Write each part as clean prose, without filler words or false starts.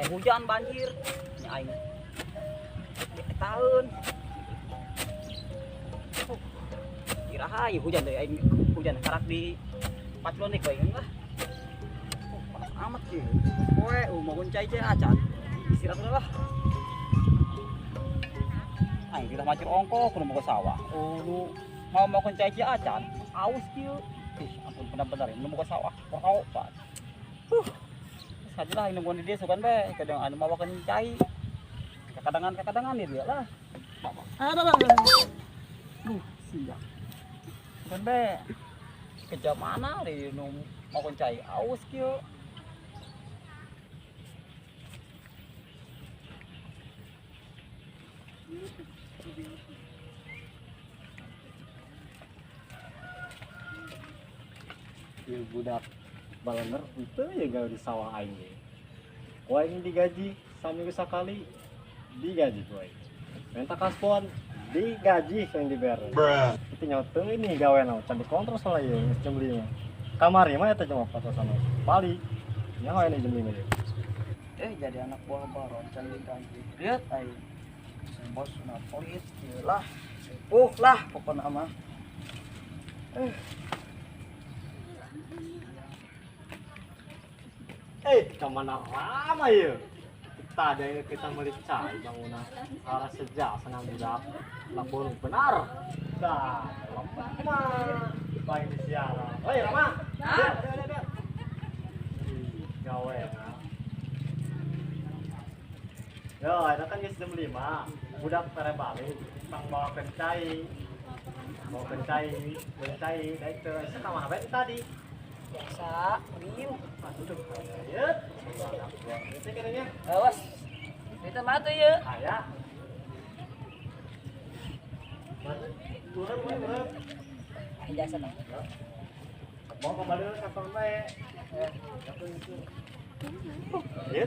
Aya hujan banjir. Nya aing. Tahun. Iraha ieu hujan deui aing hujan karak di paculon deui aing lah. Oh, panas amat kieu. Poe mau cai cai acan. Istirahat dulu lah. Aing tidak macet ongko kudu mau ke sawah. Oh, lu mau mau cai cai acan. Aus kieu. Ih, ampun benar-benar ini mau ke sawah. Rokok, Pak. Sajalah ini nungguan di dia sugan be, kadang anu mawa cai. Kakadangan-kakadangan dia lah. Ada lah. Duh, siap. Sugan be. Kerja mana di nu mau cai aus kieu. Ieu budak balenger henteu ya gawe di sawah aing ge. Ku aing digaji saminggu sakali digaji ku aing. Minta kaspon digaji yang dibere. Itu nyawa ini gawe naon can dikontrol soalnya ieu geus jam 5. Kamari mah eta jam 4 sama Pali. Nyawa ini jam 5 ieu. Jadi anak buah baron can digaji. Lihat aing. Bos na polis kieu lah. Sepuh lah pokona mah. Kemana lama ya? Kita ada yang kita beli cai bangunan arah sejak senang budak lapor benar. Dah, lemah. Paling di siaran. Oi, Rama. Ada. Gawe. Yo, itu kan geus jam 5. Budak tere balik, tang bawa kencai. Bawa kencai, kencai, daik teu sama apa tadi? Biasa, diem. Aduh, ya. Itu kayaknya. Awas. Itu mah tuh ya. Aya. Turun, turun. Jasa dong. Mau kembali ke kapan bae? Ya.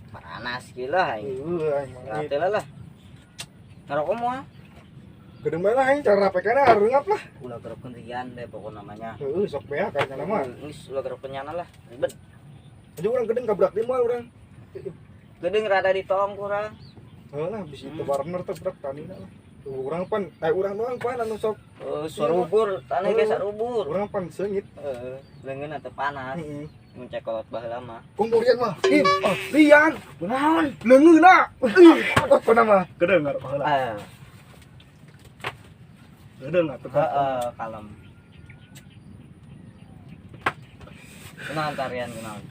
Panas gila aing. Heeh, lah. Ngarokok moal. Gedeng bae lah aing cara PK-na hareungap lah. Ulah gerokeun rian deh pokok namanya. Heeh, sok beak kayaknya mah. Geus ulah gerokeun nyana lah, ribet. Aja urang gedeng ka budak di moal urang. Gedeng rada ditong kurang. Heuh lah bisi teu warner teh budak tanina lah. Urang pan, urang doang pan anu sok. Sarubur, tanah ge sarubur. Urang pan seungit. Heeh, leungeun atuh panas. Heeh. Mun cekolot baheula mah. Kumpul rian mah. Ih, oh, rian. Kunaon? Leungeunna. Ih, pokona mah gedeng baheula. Heeh. Gedeng atuh. Heeh, kalem. Kunaon tarian kunaon?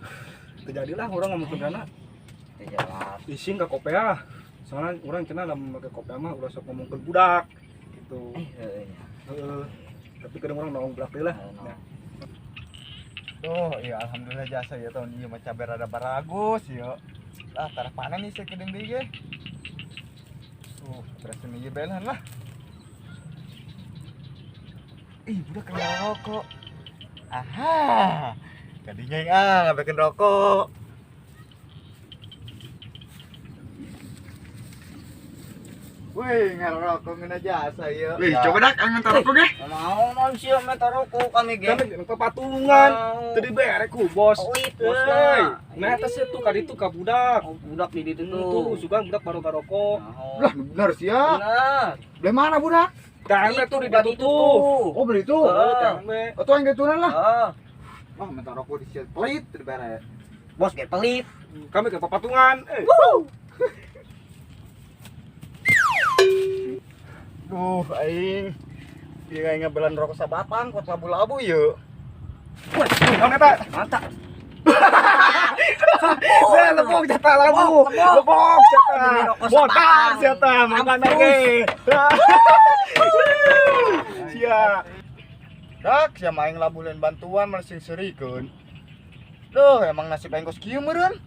Teu jadilah urang ngomongkeun kana. Teu jelas. Ising ka kopea. Soalnya urang cenah lamun make kopea mah ulah sok ngomongkeun budak gitu. Heeh nya. Heeh. Tapi kadang urang nongong budak deui lah. Nah. Tuh, iya alhamdulillah jasa ya tahun ieu mah cabe rada baragus ya. Ah, tarah panen nih sakedeung deui ge. Beres ieu belahan lah. Ih, budak kena rokok. Aha. Jadinya yang ngabekeun rokok. Wih, ngerokok ngena jasa ieu. Wih, coba dak angan rokok ge. Mau naon sia meh rokok kami ge. Kami papatungan. Teu dibere ku bos. Pelit bos. Nah, eta sih tuh ka ditu ka budak. Oh, budak di ditu tuh. Sugan budak baru ngarokok. Lah, bener sia. Bener. Beli mana budak? Tang tuh di ditu tuh. Oh, beli itu. Heeh, tang we. Oh, tuh yang gituan lah. Heeh. Wah, minta rokok di sia pelit teu dibere. Bos ge pelit. Kami ke papatungan. Duh, aing. Dia aing ngabelan rokok sabatang kuat labu-labu ieu. Wah, naon eta? Mantap. Nah, lepok jatah labu. Lepok jatah. Botar jatah makan ge. Sia. Dak, sia mah aing labu lain bantuan malah sing seurikeun. Duh, emang nasib aing kos kieu meureun.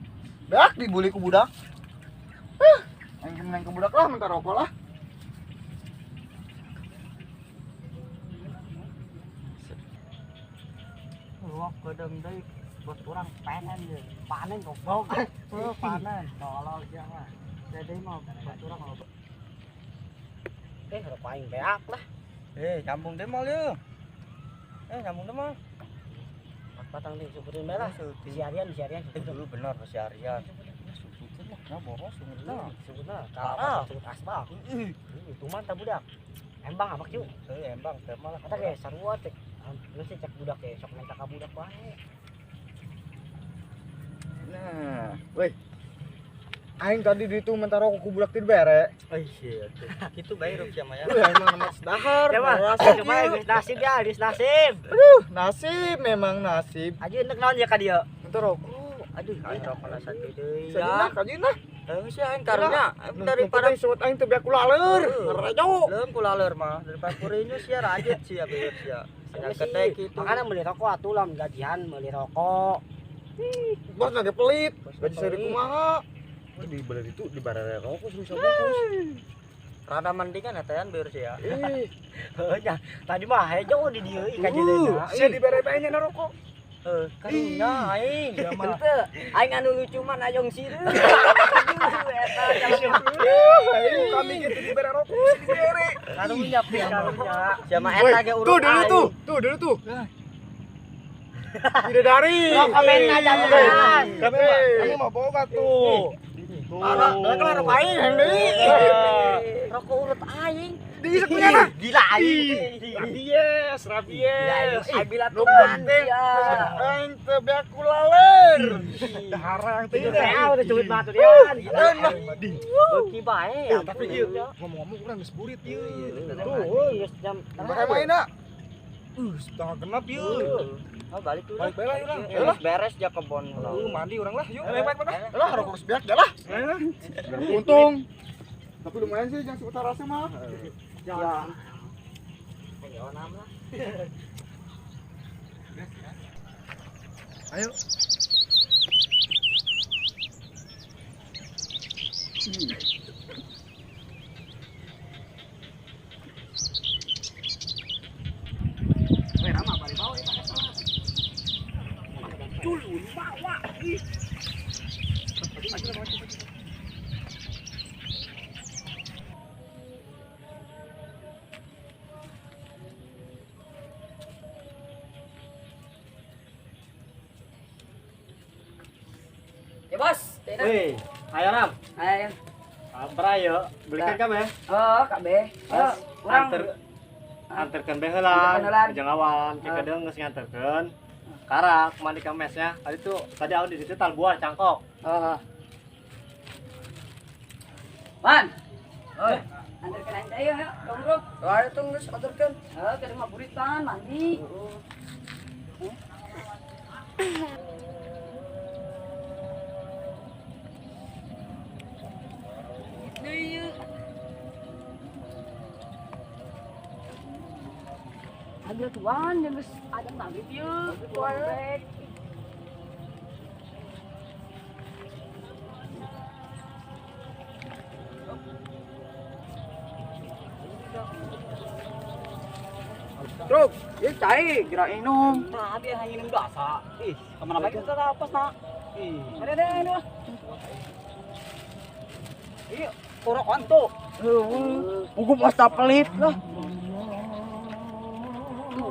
Dak dibuli ku budak. Huh, aing menang ke budak lah minta rokok lah. Rokok gedeng deui buat urang panen ye. Panen goblok. Heuh, panen. Tolol sia mah. Jadi mah buat urang loba. Rokok aing beak lah. Nyambung deui moal yeuh. Nyambung deui moal. Batang di sebutin bae lah. Bisi harian, bisi harian. Dulu benar bisi harian. Sebutin lah, nah boros lah. Sebut lah. Kalau sebut asbak. Itu mah tah budak. Embang apa kieu? Heuh, embang teh malah. Kata ge sarua cek. Lu sih cek budak ge sok minta ka budak wae. Nah, weh. Aing tadi di itu minta rokok ku budak teh dibere. Euy, sia tuh. Kitu bae hirup sia mah ya. Aduh, emang amat dahar. Coba geus nasib ya, geus nasib. Aduh, nasib memang nasib. Aja enek naon ya ka dieu? Minta rokok. Aduh, aing rokok satu deui. Sadina ka dieu nah. Heuh sia aing karunya daripada sebut aing teu beak ku laleur. Ngarajo. Leum ku laleur mah daripada kurinyu sia rajut sia beut sia. Gede kitu. Makana meuli rokok atuh lah gajian meuli rokok. Bos lagi pelit. Gaji seri kumaha? Di beler itu di barere rokok susah bungkus. Rada mendingan eta yan beur sia. Ih. Heuh nya, tadi mah hejo di dieu ka jeleuna. Sia dibere bae nya rokok. Heuh, karunya aing. Henteu, aing anu lucu mah najong sireum. Eta Aing kami gitu dibere rokok sia dibere. Karunya pi karunya. Sia mah eta ge urut. Tuh dulu tuh, tuh dulu tuh. Bidadari. Komen aja jelas. Kami mah boga tuh. Parah, kelar rokok aing yang deui. Rokok urut aing. Diisep punya nah. Gila aing. Rabies, rabies. Aing bila tuan sia. Aing teu beak ku laler. Daharang teh. Teh udah cubit batu dia. Beuki bae. Tapi ieu ngomong-ngomong urang geus burit ieu. Tuh, geus jam. Kumaha maena? Setengah genap ieu. Oh, balik dulu. Balik bae lah urang. Geus beres ja kebon urang. Mandi urang lah yuk. Balik balik. Lah rokok geus beak lah. Untung. Tapi lumayan sih jangan seputar rasa mah. Ya. Ayo onam lah. Ayo. Ya bos, Wih, ayo Ram. Ayo. Kabar ayo, belikan kabeh. Oh, kabeh. Oh, urang anterkeun bae heula. Jeung awan, kekedeung geus nganterkeun. Karak mandi ka mesnya. Tadi tuh tadi aku di situ tal buah cangkok. Heeh. Wan. Oi, anterkeun aing teh yeuh, dong bro. Ayo tuh geus anterkeun. Heuh, ke rumah buritan mandi. Heeh. Ada tuan, yang geus ada maghrib yeuh. Tuan. Truk, ieu cai geura minum. Nah, dia hanya minum dasa. Ih, kemana bae kita pas nak. Ih, ada ada ini mah. Iya, korokan tuh. Heueuh, ugup mah pelit lah.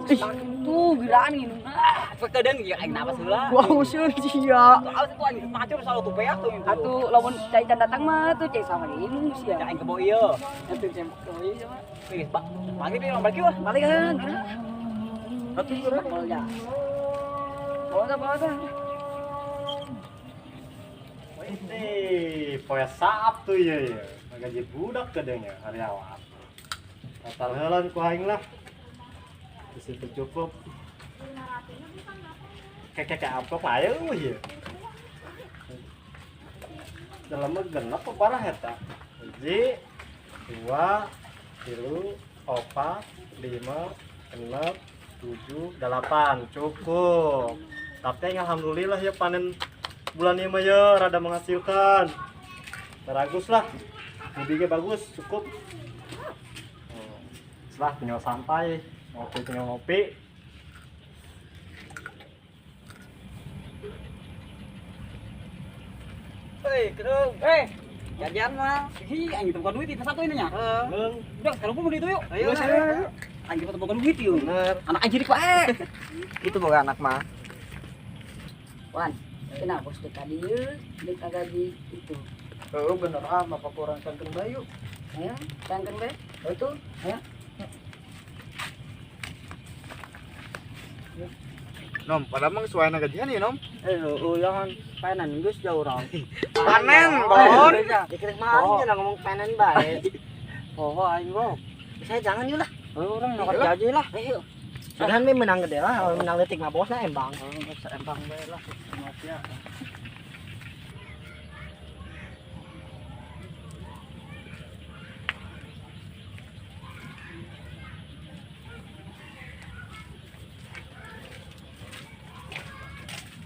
Ih, tuh giraan minum. Ah, kekedeung ieu aing napas heula. Wah, sieun sia. Awas itu aing macur selalu tuh peak tuh. Atuh lamun cai can datang mah tuh cai sama minum sia. Aing kebo ieu. Atuh cai kebo ieu mah. Ih, Pak, pagi nih balik yuk. Balik kan. Atuh urang ya. Bawa dah, bawa dah. Wih, poe Sabtu ieu ya. Gaji budak kedeungnya karyawan. Total heula ku aing lah. Di situ cukup. Kayak amplop aja ya. Dalamnya genep apa parah eta? 1, 2, 3, 4, 5, 6, 7, 8 cukup. Tapi alhamdulillah ya panen bulan ini mah ya rada menghasilkan. Bagus lah. Hobinya bagus, cukup. Setelah tinggal santai, ngopi tinggal ngopi. Hei, kerung. Hei, jajan mah. Ih, aing teu duit di satu ini nya. Heeh. Udah, sekarang pun beli itu yuk. Ayo, ayo. Aing kita boga duit yuk. Bener. Anak aing jirik wae. Itu boga anak mah. Wan, kenapa bos dek tadi dek gaji itu. Heeh bener ah, mapa kurang santun bayu. Ayo, tangkeun bae. Oh itu, ayo. Nom, padahal mah geus waena gajian ya, Nom. Ulangan panen geus jauh urang. Panen, Bon. Dikira maling jangan ngomong panen bae. Oh, aing go. Saya jangan yuk lah. Oh, urang nu gaji lah. Ayo. Sudahan we menang gede lah, kalau menang detik mah bosna embang. Oh, geus embang bae lah. Mafia.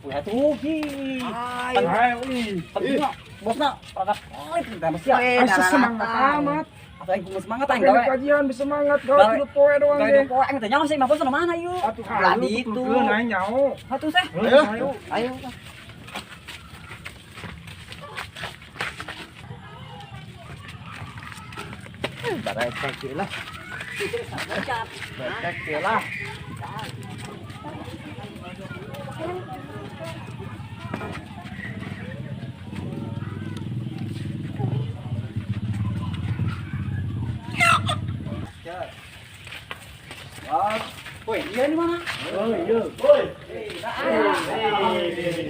Wih, atuh, hi. Ayo, ih. Penting bosna, produk kulit kita mesti ya. Asa semangat amat. Atau aing kudu semangat aing Gawe gawe. kajian bisa semangat, gawe tilu poe doang Gawe ge. dua poe aing teh nyaho sih mah bosna mana yuk. Atuh Lah hayu itu. tuturkeun aing nyaho. Atuh seh. Ayo. Ayo. Ayo. Baretek lah. Baretek lah. Woi, iya di mana? Oh iya. Woi.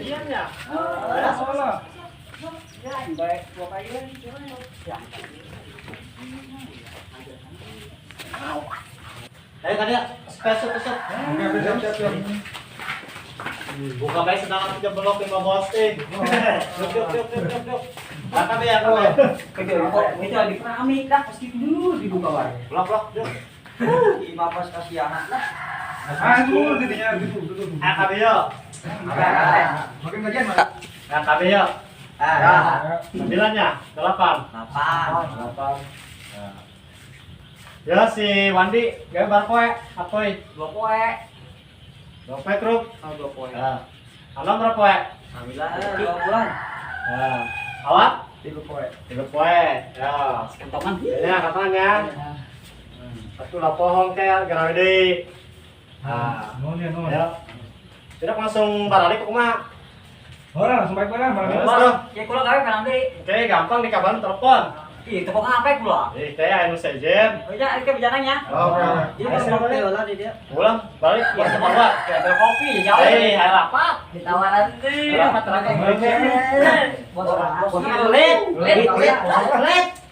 Iya ya. Salah. Baik, dua kali. Ayo tadi spesial spesial. Oke, siap siap siap. Buka bae sedang jam blok lima bos eh. Yuk yuk yuk yuk yuk. Kata ya kata. Kok itu lagi keramik lah pasti dulu dibuka wae. Blok blok yuk. Lima bos kasihan lah. Aduh, titiknya gitu, tuh. Ah kabeh yo. Makin gajian mana? Nah kabeh yo. Ah, 9 ya? 8. 8. 8. Ya si Wandi gawe bar poe, apoy. 2 poe. 2 poe truk. Oh, 2 poe. Nah. Alam berapa poe? 9 2 bulan. Nah. Awak? 3 poe. 3 poe. Ya. Kentongan. Ya, kapan ya? Satu lah pohon kayak gawe deui. Nah, Nuhun ya, nuhun. ya. Tidak langsung baralik kumaha? Ora langsung baik bae lah, Terus, malam. bro. Ya kula gawe kan deui. Oke, gampang dikabaran telepon. Ih, tepok HP kula. Ih, kayak anu sejen. Oh iya, ini berjalannya. Oke. Iya, Ayo, kopi lah di dia. Pulang, balik, Iya, balik bawa. Kayak kopi jauh. Eh, ayo rapat. Ditawaran teh. Rapat, rapat. Bos, bos, Lit, lit, lit, lit.